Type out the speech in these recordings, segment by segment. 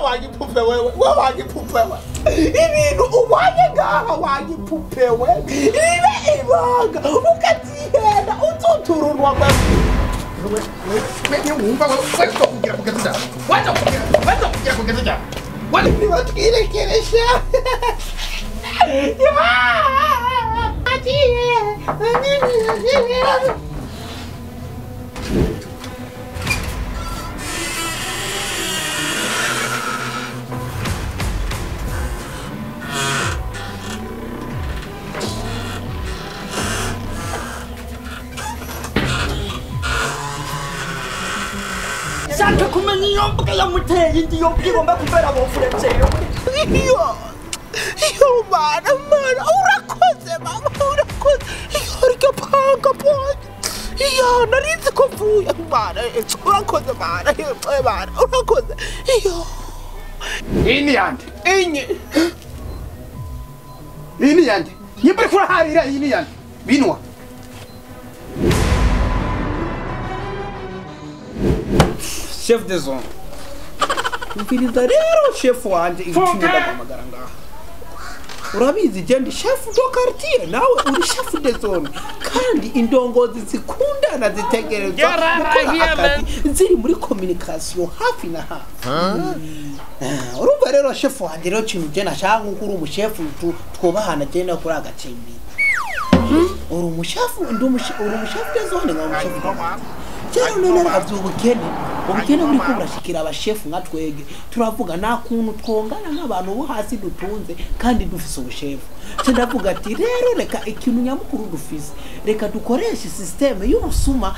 Wagipupe wewe, we wagipupe we. Ibintu ubonye ngaha wagipupe we. Ibe ibanga ukatihenda ututurunwa wewe. Nibatwirekeresha. Shaka kumenya iyo mbuga yamuteye indi yo bwigomba kubera bofure jewe. Iyo mana mana urakoze mama urakoze. Iyo ryo panga panga. Iyo narinzi ko mvuye mana urakoze mana mana urakoze. Iyo ini yande inye ini yande nyimba kuraharira ini yande binwa chef de zone. Umviriza rero chef wanje igiciro ndaguhamagara ngaha. Urabizi je ndi chef de quartier nawe uri chef de zone kandi indongozi zikundana zitegerezwa gukora akazi ziri muri communication hafi na hafi. Urumva rero chef wanje rero kintu je nashaka nkuko uri umushefu twubahana je no kuri agacimbi. Uri umushefu ndi uri umushefu de zone nka umushefu. Cyero none naravye ubukene ubukene buri ko burashikira abashefu nka twege turavuga nta kuntu twongana nk'abantu bo hasi dutunze kandi dufise ubushefu. Cyo ndavuga ati rero reka ikintu nyamukuru dufise reka dukoreshe systeme y'ubusuma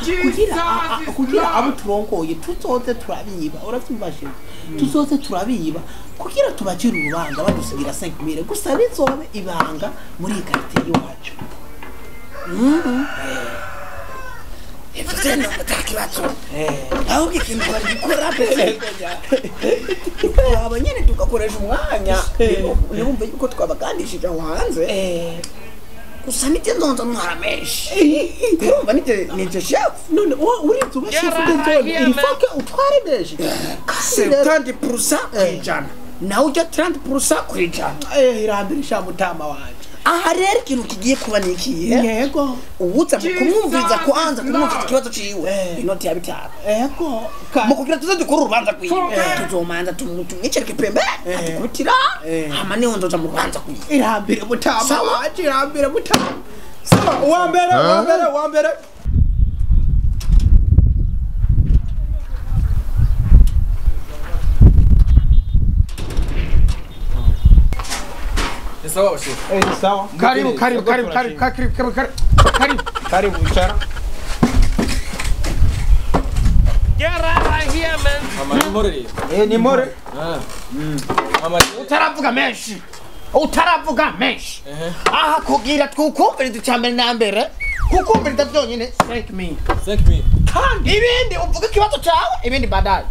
kugira abo turongoye tuzoze turabiba. Uravyumva shefu? Tuzoze turabiba kugira tubacire urubanza badusigira 5000 gusa bizobe ibanga muri quartier iwacu. Ivyo ntakibazo. Ahubwo ikintu bari gukora pese. Aba nyene tugakoresha umwanya. Nibumve yuko twabagandishije aho hanze. Gusa nite ndonza ntwara menshi. Urumva nite chef. None urinze uba chef de zone iri foke utware menshi. 70% kwijana. Nawe ujya 30% kwijana. Irambira mutama wanje. Aha rero ikintu kigiye kuba ni ikihe? Yego. Uwuza kumwumviriza kwanza kumwumviriza ikibazo ciwe inoti ya 5. Yego. Mu kugira tuze dukora urubanza kwiwe tuzomanza tumwicereke pembe atukubitira hama niho nzoza mu rubanza kwiwe. Irambire mutama wanje irambire mutama. Sawa uwa mbere uwa mbere. Sawa chef. Sawa. Karibu karibu karibu karibu karibu karibu. Karibu icara. Get out here man. Mama ni more. Ni more. Mama utaravuga menshi. Utaravuga menshi. Aha kugira twukumviriza icyambere na mbere. Kukumviriza byonyine 5000. 5000. Kandi ibindi uvuga ikibazo cyawe ibindi baadaye.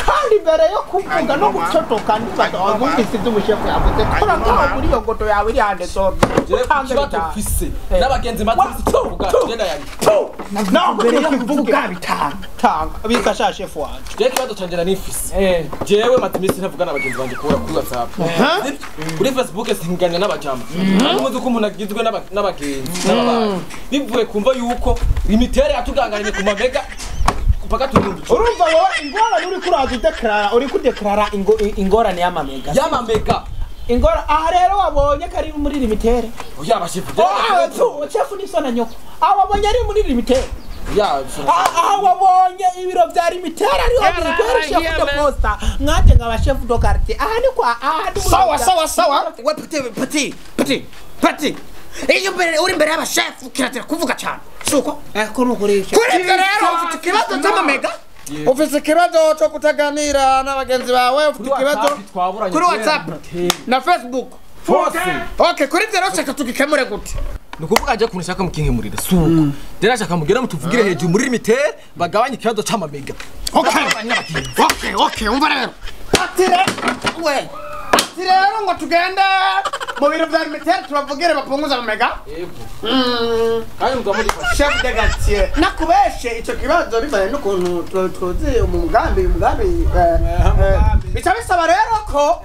Kandi mbere yo kuvuga no gucotoka ndibumvise iby'umushefu yavuze kora ngaho muri iyo ngoto yawe iri hande zone. Utange bitanu. N'abagenzi batse tuvuga genda yari. No mbere yo kuvuga bitanu. Tanga bika sha shefu wanje. Je kibazo canje na nifise. Jewe matimisi ntavuga n'abagenzi banje kuri WhatsApp. Kuri Facebook singanya n'abajama. Muzi ko umuntu agizwe n'abagenzi n'ababanyi. Bivuye kumva yuko limitere yatuganganye ku mamega paka turumbi. Urumva wowe ingorane uri kuraza udeklarara uri kudeklarara ingorane y'amamega. Y'amamega. Ingora aha rero wabonye ko ari muri limitere. Oya abashefu. Shefu ni sona nyoko. Aho wabonye ari muri limitere. Ya aha wabonye ibiro bya limitere ariho biri chef de poste. Mwanje nkaba chef de quartier. Aha ni kwa aha ni. Sawa sawa sawa. We petit petit petit. Iyo mbere uri imbere y'abashefu kiratira kuvuga cyane. Suko? Ko nukoresha. Kuri ibyo rero ufite ikibazo cy'amamega? Ufite ikibazo cyo kutaganira n'abagenzi bawe, ufite ikibazo kuri WhatsApp na Facebook. Okay, kuri ibyo rero shaka tugikemure gute? Nukuvuga aje kuntu shaka mukinkemurira suko. Dera shaka mugera mutuvugire hejuru muri limitere bagabanye ikibazo cy'amamega. Okay. Okay, okay, umva rero. Atire we. Ati rero ngo tugende mu biro vya militaire tubavugire bapunguza amamega. Yego. Kandi mugabo chef de quartier nakubeshe ico kibazo bivanye n'ukuntu tuzi umugambi bica bisaba rero ko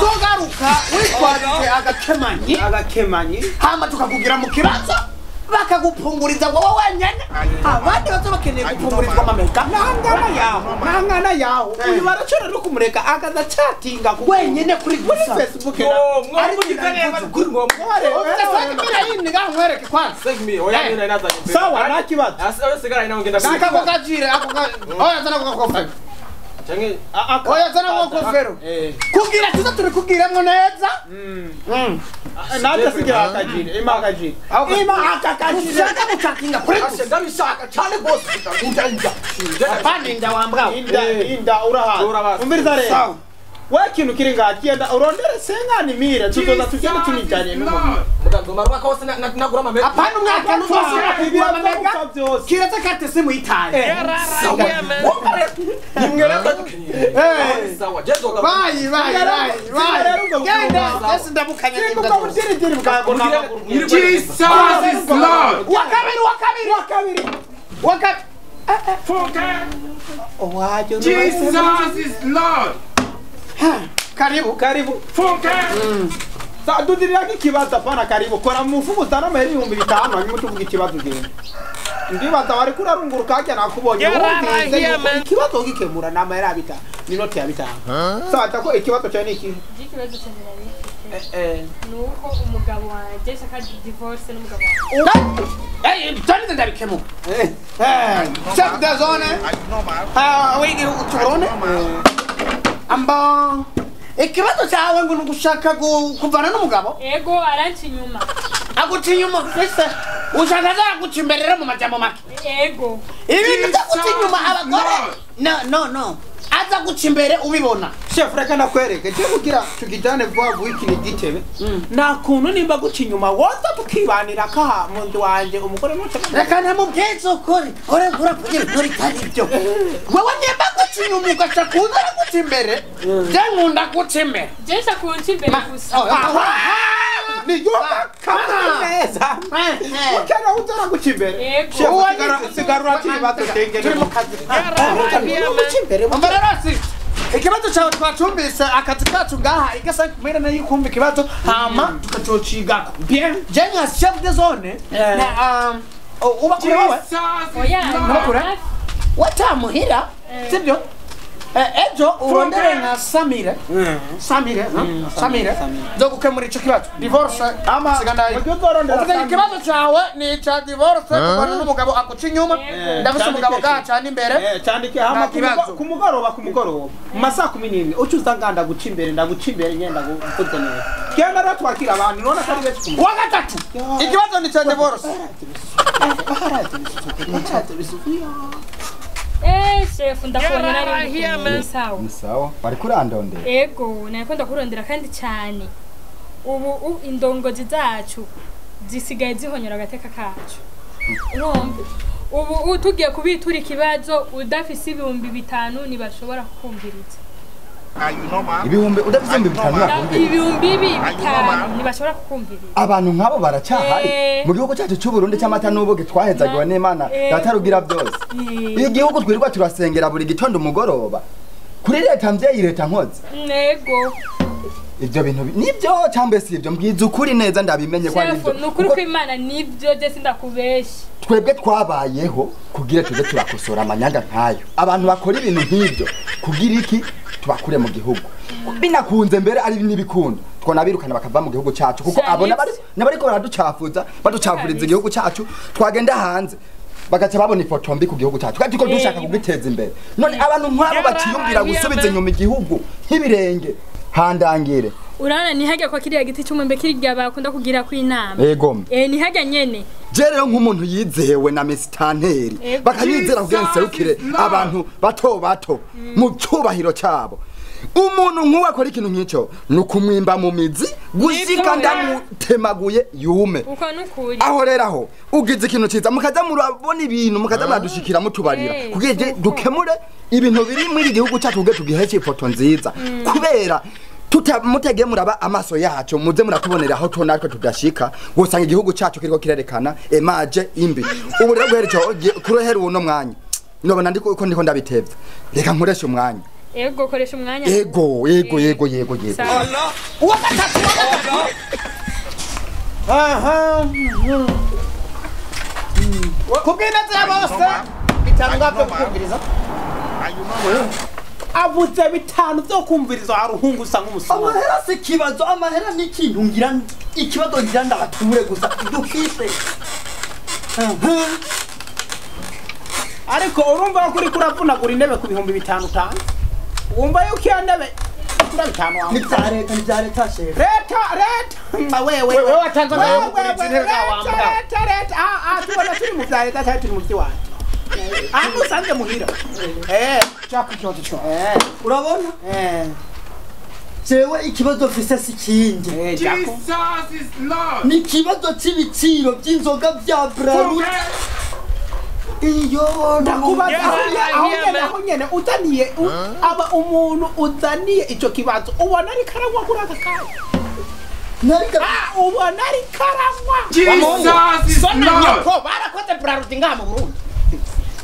tugaruka witwaje agakemanyi hama tukakugira mu kibazo bakagupunguriza wowe wenyene abandi bazo bakeneye gupungurizwa amamega nangana yaho uyu baracora no kumureka akaza chatinga wenyene kuri Facebook sawa nta kibazo oya zana ko kofero kugira tuza turikugiramo neza naje sigira akajire ima akajire ima akakajire ushaka gucakinga kuri ndabishaka cyane gose inda apana inda wambwa inda urahaza umviriza rero we kintu kiri ngakiyenda urondere sengani mire tuzoza tugende tunijanye n'umuntu mugazoma kose nagura amamega apana umwaka n'uzosubira kugura amamega kiretse kate simu yitaye bayi bayi bayi genda ese ndabukanye Jesus is Lord. Wakabiri Jesus is Lord. Karibu Sa dudirira ikibazo apana karibu kora mufuko uzana amahera 5000 hanyuma tuvuga ikibazo ugenda ndibaza wari kurarunguruka hajya nakubonye wumvise yuko ikibazo gikemura ni amahera 5 ni noti ya 5 sawa tako ikibazo cyawe ni ikihe ikibazo cyanjye nari nuko umugabo wanjye shaka divorce n'umugabo wanjye tani ndabikemura chef de zone w'igihugu cy'Uburundi amba ikibazo cyawe ngo nugushaka kuvana n'umugabo ego aranca inyuma aguca inyuma ese ushaka azaguca imbere rero mu majambo make ego ibintu byo guca inyuma abagore no aza guca imbere ubibona chef reka nakwereke cyo kugira tugijane vuba vuba iki ni gitebe nta kuntu nimba guca inyuma woza tukibanira kaha mu nzu wanje umugore nuca reka namubwize ukuri uregura kugira ukuri itari ibyo wewe nimba guca inyuma ugaca kuza guca imbere je nkunda guca imbere je nshaka kunca imbere gusa niyo neza ukana uzara guca imbere chef sigarura kibazo tenge turi mu kazi guca imbere umbararasi ikibazo cyawe twacumbise akazi kacu ngaha igasa kumera nayo kumva ikibazo hama tukacocigako bien je nka chef de zone na uba kure wawe oya kure watamuhira sibyo ejo urondere nka Samire Samire zo gukemura ico kibazo divorce ama uvuga ikibazo cyawe ni ica divorce kubana n'umugabo aguca inyuma ndafise umugabo gacana imbere cyandike hama kumugoroba mu masaha 11 uca uza nganda guca imbere ndaguca imbere ngenda gukoze neza genda rero twakira abantu none atari benshi wa gatatu ikibazo ni ca divorce Chef ndakubona nari sawa ni sawa bari kurandondera ego nariko ndakurondera kandi cyane ubu indongozi zacu zisigaye zihonyora agateka kacu urumva ubu tugiye kubitura ikibazo udafise 5000 ntibashobora kukumviriza ibihumbi udafise 5000 ibihumbi 5 ntibashobora kukumviriza abantu nk'abo baracyahari mu gihugu cyacu cy'u Burundi cy'amata n'ubuge twahezagiwe n'Imana datarugira byose igihugu twirirwa turasengera buri gitondo umugoroba kuri leta mvyeyi leta nkoze nego ibyo bintu nibyo cyangwa se ibyo mbwiza ukuri neza ndabimenye ko ari ibyo nukuri kw'Imana nibyo je sindakubesha twebwe twabayeho kugira tuze turakosora amanyanga nkayo abantu bakora ibintu nk'ibyo kugira iki tubakure mu gihugu binakunze mbere ari n'ibikunda twonabirukana bakava mu gihugu cyacu kuko abo nabariko baraducafuza baducafuriza igihugu cyacu twagenda hanze bagaca babona ifoto mbi ku gihugu cyacu kandi ko dushaka kugiteza imbere none abantu nk'abo bakiyumvira gusubiza inyuma igihugu nk'ibirenge handangire urana ni hajya kwa kiriya giti cy'umwembe kirya bakunda kugira ku inama yego ni hajya nyene je rero nk'umuntu yizewe na misitanteri bakanyizera kugira nserukire abantu bato bato mu cyubahiro cyabo umuntu nk'uwo akora ikintu nk'icyo ni ukumwimba mu mizi gushika ndamutemaguye yume uko nukuri aho rero aho ugize ikintu cyiza mukaza murabona ibintu mukaza muradushikira mutubarira kugira dukemure ibintu biri muri igihugu cyacu kugira tugiheshe ifoto nziza kubera Mutagiye muraba amaso yacu muze muratubonera aho natwe tudashika gusanga igihugu cyacu kiriko kirerekana emaje imbi. Ubu rero guhereje kurohera uno mwanya nobona ndiko uko ndiko ndabitevye, reka nkoresha umwanya. Ego koresha umwanya. Ego ego ego yego yego. Uwa gatatu. Aha. Kubwina za bose bitanu ngavyo kumviriza. Avuze bitanu byo kumviriza haruhungu usanga umusuma. Amahera si kibazo, amahera ni ikintu ngira ikibazo ngira ndabature gusa dufise. Ariko urumva ko uri kuravunagura intebe ku 5000 tanu. Wumva yuko iyo ntebe kuri bitanu wawe. Ni bya leta, ni bya leta chef. Leta leta. Wewe wewe watanze wewe leta leta. Ah tubona turi mu bya leta cyangwa turi mu by'iwacu. Ah musanze muhira. Chaka ikibazo cyo. Urabona? Jewe ikibazo mfise si kindi. Jesus is Lord. Ni ikibazo cy'ibiciro by'inzoga bya Brarudi. Iyo ndakubaza aho nyene uzaniye aba umuntu uzaniye ico kibazo ubona ari karangwa kuri aka kanya. Ubona ari karangwa. Jesus is Lord. Nyoko barakoze Brarudi ngaha mu Burundi.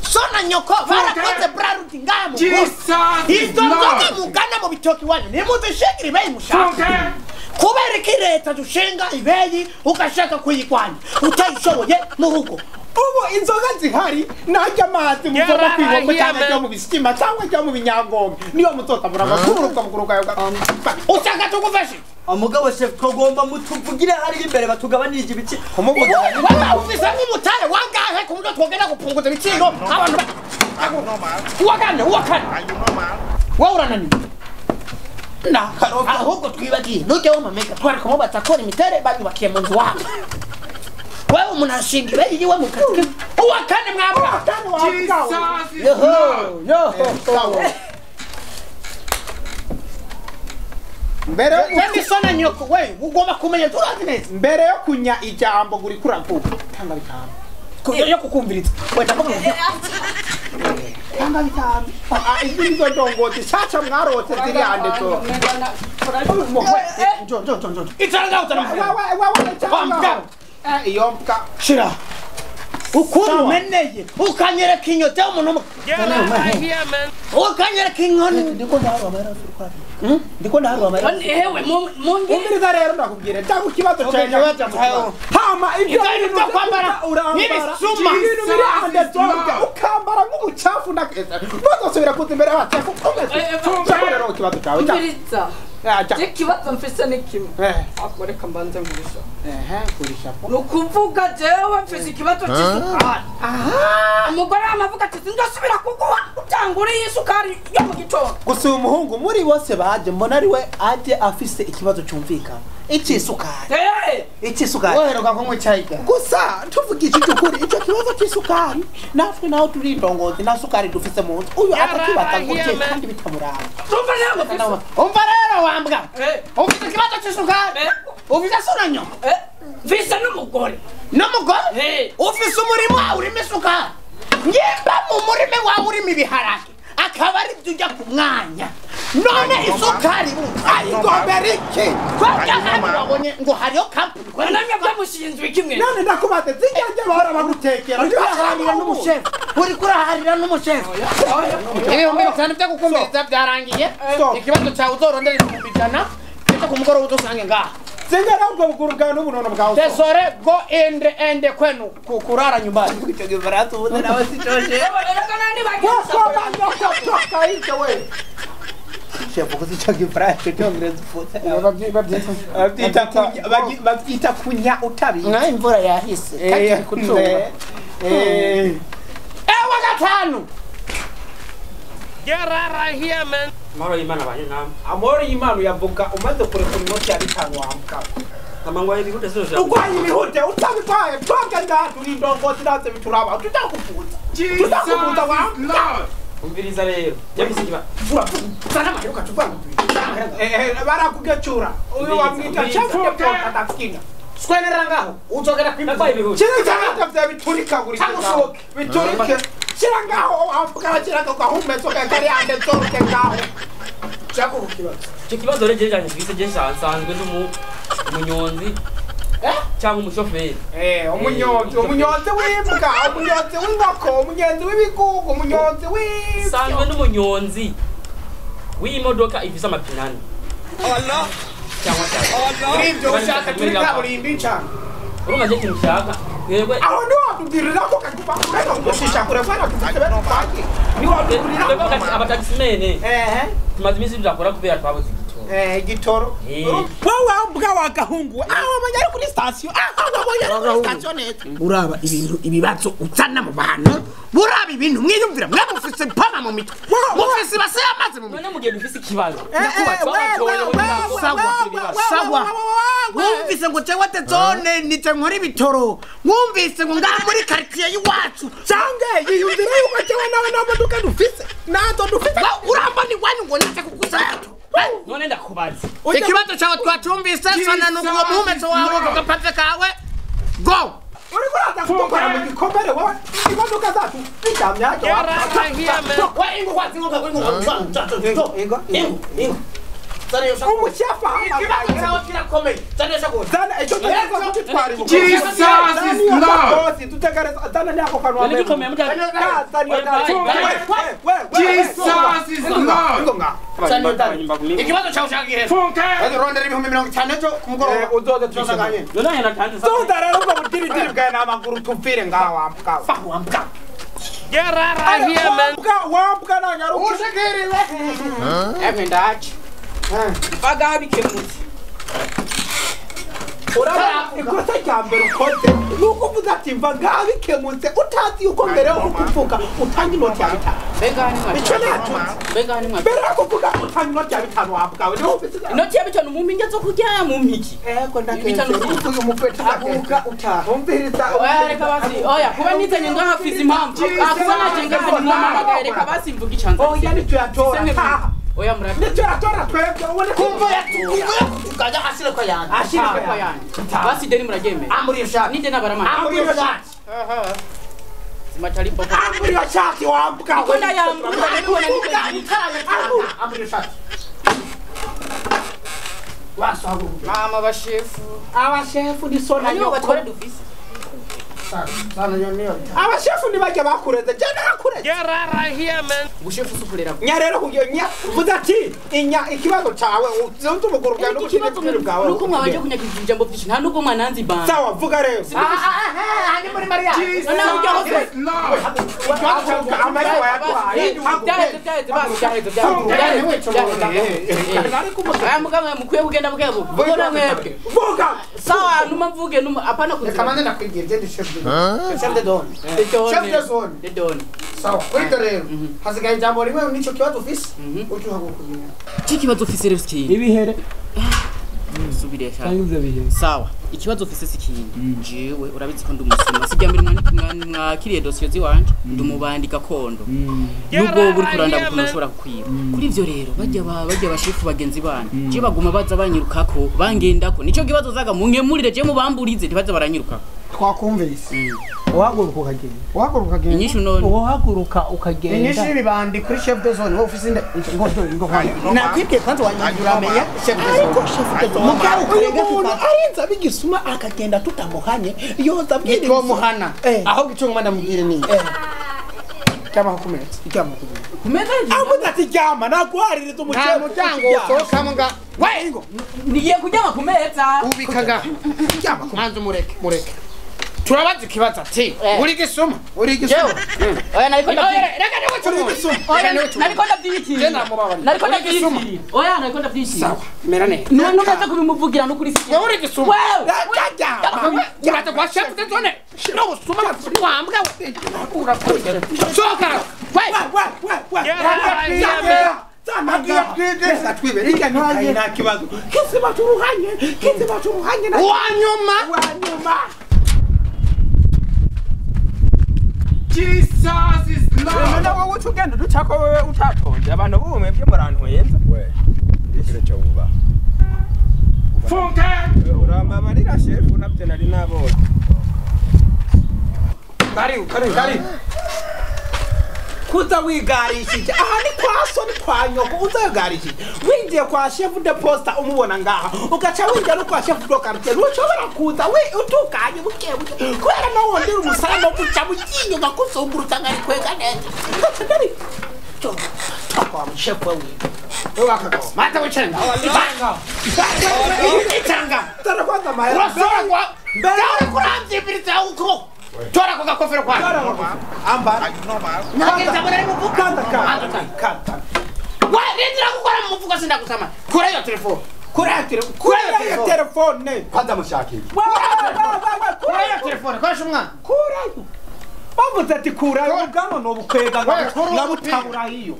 Sona nyoko barakoze Brarudi ngaha mu Burundi. Jesus is Izo nzoga Lord. mugana mu bitoki wanyu nimuzishingire ibeyi mushaka. Kubera iki leta dushinga ibeyi ugashaka kuyigwanya utayishoboye mu rugo. Ubu inzoga zihari najya amazi muzoma kwibombo cyangwa ryo mu bisitima cyangwa ryo mu binyangombwa niyo muzotabura amakuru ukamukuruka usanga tugufashe. Umugabo chef twagomba mutuvugire hari imbere batugabanirije ibiciro. Wewe ufise nk'umutare wangahe ku buryo twogenda gupunguza ibiciro abantu uwakane uwakane wowe urananiwe. Ahubwo twibagiye nujya wamameka twari kumubaza akora imitere bayubakiye mu nzu wabo. Wewe umuntu ashinga ibeyi yiwe mu kazi ke. Uwakane mwabwa. Jesus is Lord. Yoho. Mbere yo sona nyoko we ugomba kumenya turazi neza. Mbere yo kunya ijambo guri kuravuga tanga bitanu. Yo kukumviriza. We ndavuga. Tanga bitanu. Izi nizo ndongozi chacha mwarotse ziri ande to. Njo njo njo. Itanga utana. Wewe iyo mbwa shira. Ukuntu umeneye ukanyereka inyo cya umuntu ukanyereka inkoni. Ndiko ndaharwa amahera ndiko ndaharwa amahera. Ewe mungi umviriza rero ndakubwira cyangwa ikibazo cyawe. Hama ibyo bintu byo kwambara n'ibisuma ibintu biri ande zonke ukambara nk'umucafu ndakeza ntuzosubira kuza imbere yacu kukomeza. Cyangwa rero ikibazo cyawe. Umviriza. Ikibazo mfise ni kimwe. Ako reka mbanze nkurisha. Kurisha. Nukuvuga jewe mfise ikibazo cy'isukari. Umugore amavuga ati ndasubira kuguha utanguriye isukari yo mu gitondo. Gusa uyu muhungu muri bose baje mbona ari we aje afise ikibazo cyumvikana. Icy'isukari. Icy'isukari. Woheruka kunywa icyayi. Gusa tuvugije ukuri icyo kibazo cy'isukari natwe naho turi indongozi nta sukari dufise mu nzu. Uyu atakibaza gutye kandi bitamuraba. Umva rero wambwa. Ufite ikibazo cy'isukari. Ufise sona nyoko. Mfise n'umugore. N'umugore? Ufise umurima urimo isukari. Nyimba mu murima wawe urimo ibiharage akaba ari byo ujya ku mwanya. None isukari ayigombera iki? Twebwe hano wabonye ngo hariyo kampani. Namwe byamushinzwe kimwe. None ndakubaze zijya bahora bagutekera. Uri kuraharira n'umushefu. Uri kuraharira n'umushefu. 5000 byo gukumviriza byarangiye. Ikibazo cyawe uzorondera 100,000 ndetse ku mugoroba uzosange ngaha. Zingana ubwo buguru bwawe n'ubunono bwawe. Tesore go ende ende kwenu kurara nyumbani. Icyo gifaransa ubuze nawe si cyoje. Shefu kuzi icyo gifaransa cyongereza ufutse. Babyita kunya utabizi. Nka imvura yahise kandi kuzuba. Ewa gatanu. Get out of here, man. Amahoro y'Imana banye namwe. Amahoro y'Imana uyavuga umaze kurekura inoti ya bitanu wambwa. Amangwa y'ibihute zose. Urwaye ibihute utabirwaye twebwe ngaha turi indongozi natwe bituraba tutakuvuza. Tutakuvuza wambwa. Umviriza rero. Yabise ikiba. Zana amahera ukacuva ngo Barakugecura. Uyu wamwita chef de porte atakina. Swenerera ngaho uzogera Ndagwaye ibihute. Kino cyangwa bya biturika guri. Cyangwa biturike. Shira ngaho wambwa shira ngaho umezo kari ande zoke ngaho. Chako kukibazo. Icyo kibazo rero jeje mfise je nsanzwe ndi umunyonzi. Cyangwa umushoferi. Umunyonzi, umunyonzi w'imbwa, umunyonzi w'inkoko, umunyonzi w'ibigugu, umunyonzi w'ibyo. Nsanzwe ndi umunyonzi w'imodoka ifise amapine ane. Allah. Cyangwa Kuri ibyo ushaka turi kaburimbi cyane. Urumva je kintu ushaka. Twebwe aho ni watubwirira ko kakuba kureka gushisha kure fana tufite baki. Ni watubwirira twebwe abataximen. Tumaze iminsi tudakora kubera twabuze igitoro. Igitoro. Wowe mbwa wa gahungu. Aho wabonye ari kuri station. Aho wabonye ari kuri station neza. Uraba ibintu ibibazo uzana mu bantu. Buraba ibintu mwiyumvira mwamufise mpama mu mitwe. Mufise base amazi mu mitwe. None mugenda ufise ikibazo. Sawa. Wumvise ngo jewe de zone nije nkora ibitoro. Wumvise ngo ngaha muri quartier y'iwacu. Cange yiyumvira yuko jewe nawe nta modoka dufise. Nazo dufise. Uramba ni wanyu ngo naje kukusanya. None ndakubaza. Ikibazo cyawe twatumvise sana nuko muhumetso wawe gapave kawe. Go. Uri kuraza kudukora mu gikomere wowe imodoka zacu ziryamye Ingo ingo ingo. Umuchefa ikibazo cyawe kirakomeye. Zana icyo tuza kutwara ibuko. Jesus is Lord. Tutegereza zana nako kanwa. Jesus is Lord. Ikibazo cyawe cyagiye. Rondera 50,000 ejo ku mugoroba. Uzoza twisanganye. None natanze. Zoza rero ubwo budiridiri bwawe n'amaguru tupfire ngaha wambwa. Fa wambwa. Get out of here, man. Wambwa nanyaruka. Ushikiriwe. Emwe ndaje. Mbaga bikemutse. Uraba ikosa rya mbere ukoze nuko uvuze ati mva ngaha bikemutse utazi yuko mbere yo kuvuga utanga inoti ya 5. Mbega ni mwa. Ico natutse. Mbega ni mwa. Mbere yo kuvuga utanga inoti ya 5 wambwawe niho ufise inoti ya 5 mu mpinga zo kurya mu mpiki. Ego ndakeze. Uyu mupeta aguka utaha. Umviriza. Oya reka basi. Oya kuba nizanye ngaha mfise impamvu. Akuba naje ngaha ni mwamamagaye reka basi mvuga icanza. Oya nituyatora. Oya murabi. Nituyatora twebwe ubone kumva yatukuga ashire kwa yanjye. Ashire kwa yanjye. Basi deni muragemera. Amuri shati. Ninde nabaramana. Amuri shati. Zimatari boko. Amuri shati wambwa. Ikona yambuka ndikuona Amuri shati. Wasabu. Mama bashefu. Abashefu ni sona nyoko. Batware dufise. Sana yo. Abashefu ni bajya bakureze. Je narakureze. Get out of here, man. Ubushefu sukurera. Nya rero kugiye nya vuza ati inya ikibazo cawe uzonze umuguru bwawe n'ubushire bwawe. Nuko mwabanje kunyagiza ijambo byinshi nta nubwo mwananzi ibanga. Sawa vuga rero. Ni muri Maria. Amara wayatwaye. Byaheze basi byaheze. Aya mukwiye kugenda bukebu. Vuga mwebwe. Vuga. Sawa numa mvuge numa apana kuzi. Reka manze nakwigiye je ndi chef de chef de zone. Chef de zone. De zone. Sawa kuri ibyo rero hasigaye ijambo rimwe nico kibazo ufise ucuhaguruka ugenda. Iki kibazo ufise rero sikindi. Ibihere. Subire cyane. Sawa ikibazo ufise sikindi. Jewe urabizi ko ndi umusuma sijya mbere mwakiriye dosiye ziwanje ndi umubandi gakondo. Nubwo buri kuranda bukuntu ushobora kukwiba. Kuri ivyo rero bajya bashifu bagenzi bana. Je baguma baza banyirukako bangendako nico kibazo zaga munkemurire je mubamburize ntibaza baranyirukako. Twakumvise. Uhaguruka ukagenda. Uhaguruka ukagenda. Inyishu none. Uhaguruka ukagenda. Inyishu y'ibibandi kuri chef de zone wowe ufise ngo nakwibwiye kwanza wanyuramenya chef de zone. Ariko chef de zone mugabo uyu muntu arinze abigisuma akagenda tutamuhanye yoza abwira twomuhana. Aho gico ngoma ndamubwire ni. Cyama kumetsa. Cyama kumetsa. Kumeza avuze ati ryama naguhaririza umuceri. Nta muryango usohokamo nga we ingo. Nigiye kuryama kumeza. Ubika nga. Ryama kumanza mureke mureke. Turabaza ikibazo ati uri gisuma uri gisuma. Oya nariko reka niwe uri gisuma. Oya nariko ndavyitira. Nariko ndavyitira. Oya nariko ndavyitira. Sawa mera neza. None umaze kubimuvugira no kuri siki. Wewe uri gisuma. Wewe uraza kwa chef de zone. No usuma wambwa urakuye. Soka. We we we we. Nta kibazo. Kisi baturuhanye. Kisi baturuhanye na wanyuma. Wanyuma. Jesus is Lord. None wowe utugenda ducako wewe utatonje abantu bumwe byo murantwenza. We. Ikire cyo uba. Funke. Urambabarira chef nabyo nari nabonye. Kari kari kari. Kuza wigarishije aha ni kwa so ni kwa nyoko uza wigarishije winjiye kwa chef de poste umubona ngaha ugaca winjira no kwa chef de quartier ushobora kuza we utukanye buke buke kubera no wondera umusaraba guca mukinyo ngakusungurutsa ngari kwega neza ngaca ndari cyo kwa chef wewe wakako mata wichenga itanga tara kwanza mahera urasongwa mbere kuramvyimbiriza uko tora kwa kofero kwa amba nageza mbona ari muvuka kanda wa rindira gukora mu mufuko sindakusama kura iyo telefone kura iyo telefone kwanza mushakire kura iyo telefone koresha umwana kura bavuze ati kura ubwanwa no bukwega ngabutabura hiyo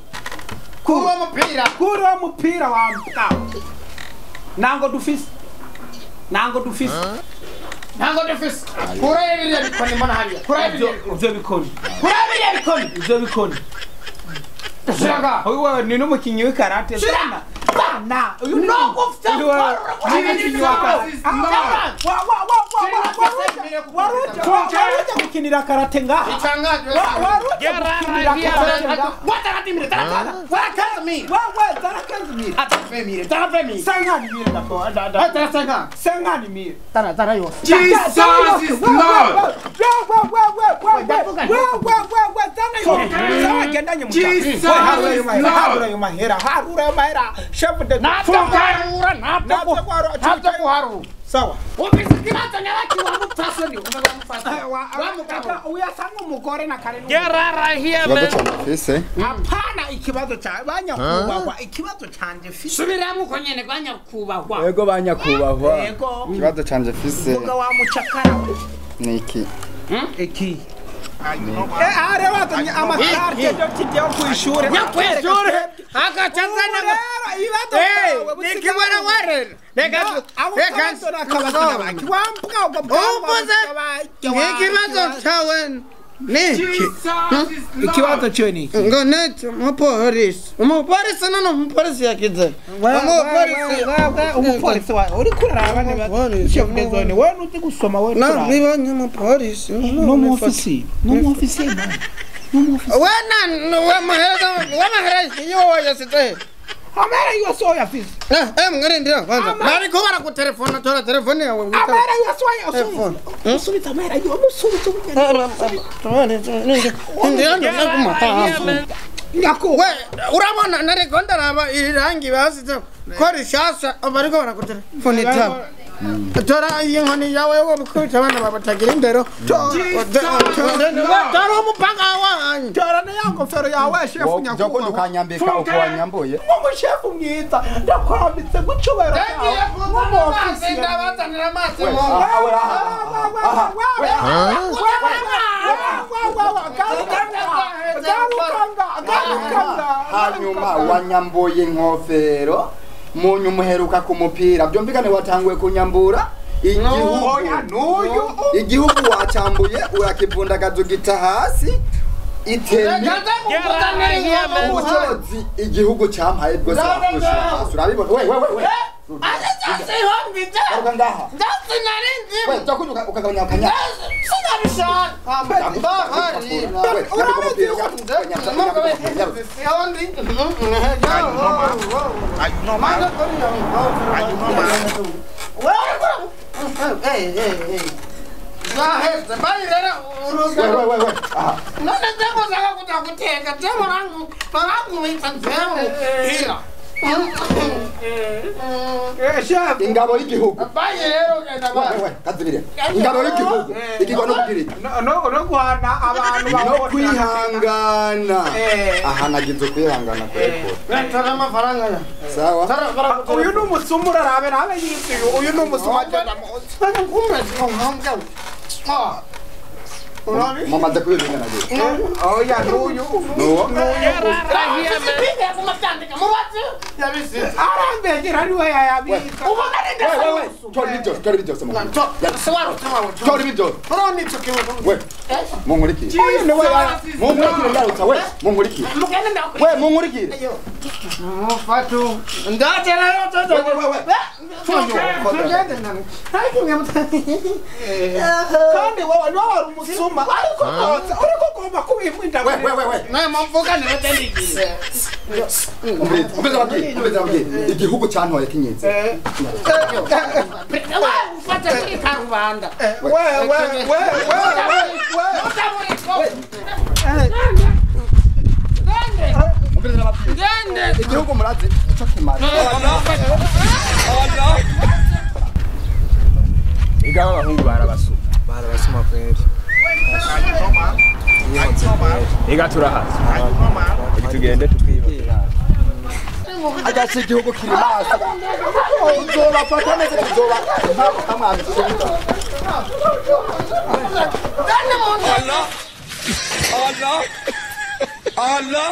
kura mupira wa mtawa nango dufise kura ibiriya bikoni mbona hariya kura ibyo bikoni kura ibiriya bikoni ibyo bikoni shaka uyu ni n'umukinyi w'ikarate sana bana uyu no gufite wa gukinira karate ngaha itangaje gukinira karate ngaha Jesus is Lord. Jesus is Lord. Sawa. Uyasanga umugore na kare. Hapana ikibazo cha banyakubahwa ikibazo canje fise. Subiramwe uko nyene banyakubahwa. Yego banyakubahwa. Ikibazo canje fise. Vuga wa mucakara. Niki. Iki. Are wazanye amakarte yo kijya ku ishure. Nyakweshure. Akachazana ibibazo bwawe. Nikibona warera. Reka ikibazo cyawe ni ikibazo cyawe ni ngo neti umupolisi umupolisi none umupolisi yakize umupolisi umupolisi wawe uri kuraraba niba chef de zone wewe ntuzi gusoma wewe kuraraba nabibonye umupolisi no mu ofisi no mu ofisi we na we mahera we mahera iyo wayasite amara yose oyafise mwarindira kwanza bariko barakutelefona tora telefone yawe amara yose oyafise musubiza amara yo musubiza we urabona nariko ndaraba iri rangi basize ko rishasha bariko barakutelefona itaba tora iyi nkoni yawe yo gukubita abana babatagira indero tora umupanga wanyu tora niya ngofero yawe shefu nyakubahwa njo ukanyambika uko wanyambuye nk'umushefu mwiza ndakwambitse gucubero kawe ndabatanira amazi hanyuma wanyambuye inkofero munyu muheruka ku mupira byumvikane watanguye kunyambura igihugu wacambuye urakivundagaza ugita hasi itemi ubucozi igihugu cyampaye bwose wakushira urabibona we we we Ingabo y'igihugu ingabo y'igihugu igirwa no kugira no guhana abantu no kwihangana aha nagize kwihangana kwekora amafaranga sawa uyu ni umusumu urabe nabe yisuye uyu ni umusumu agenda mumaze kubimenya nagiye oya n'uyu nuwo Yabisize. Arambegera ari we yayabika. Ubona ari ndasa. We tori byose mu. Se warutse wawe. Tori byose. Urabona icyo kibazo. We. Munkurikire. Munkurikire ndarutsa we. Munkurikire. Mugende ndakurikiye. We munkurikire. Mufatu. Ndatera yo toto. We. Tugende nani. Kandi wowe niwe wari umusuma. Ariko kotsa uriko ugomba kubimwinda. We. Naye mvuga ntibatendigiye. Umviriza ababyeyi. Igihugu cyantoye kinyitse. Ufata kuri karubanda. We. Umviriza ababyeyi. Igihugu murazi ico kimara. Igaho abahungu barabasuma. Barabasuma kweli. Iga turahaza. Tugende tukwiba. Agasi igihugu kiri maso. Tuzobafata neza tuzoba. Amwami. Allah. Allah. Allah.